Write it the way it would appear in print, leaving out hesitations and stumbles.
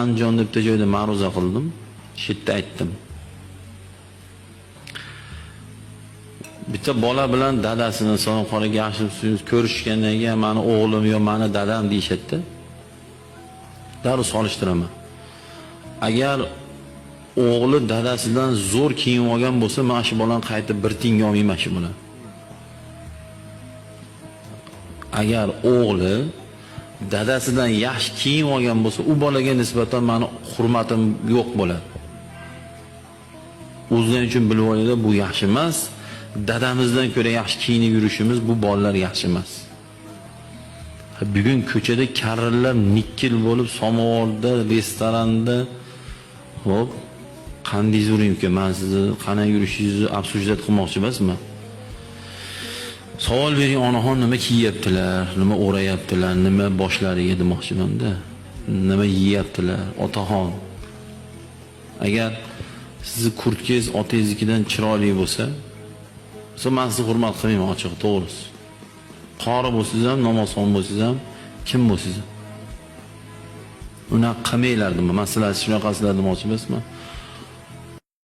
Andijonda bitta joyda ma'ruza qildim. Shu yerda aytdim. Bitta bola bilan dadasini Salom yaxshimisiz ko'rishgandan keyin mani o'g'lim yo mani dadam deyishadi. Darrov solishtiraman. Agar o'g'li dadasidan zo'r kiyim olgan bo'lsa, men shu bolani qaytib bir tiyinga olmayman shu bolani. Agar o'g'li dadasidan yaxshi kiyim olgan bo'lsa, u bolaga nisbatan mani hurmatim yo'q bo'ladi. O'zlari uchun bilib olinglar, bu yaxshi emas. Dadamizdan ko'ra yaxshi kiyinib yurishimiz bu bolalar yaxshi emas. Bugun ko'chada karillab nikkel bo'lib samovarda, restoranda, hop, qanday uring uka, men sizni qanday yurishingizni обсуждать qilmoqchi emasman. Savol bering, onaxon nima kiyyaptilar, nima o'rayaptilar, nima boshlariga demoqchiman-da. Nima yeyaptilar, otaxon. Agar sizni kurtkangiz otangiznikidan chiroyli bo'lsa, men sizni hurmat qilmayman ochiq, to'g'risi. Qori bo'lsangiz ham, namozxon bo'lsangiz ham, kim bo'lsangiz ham. Unaqa qilmanglar deyman. Man sizlar shunaqasizlar demoqchi emasman.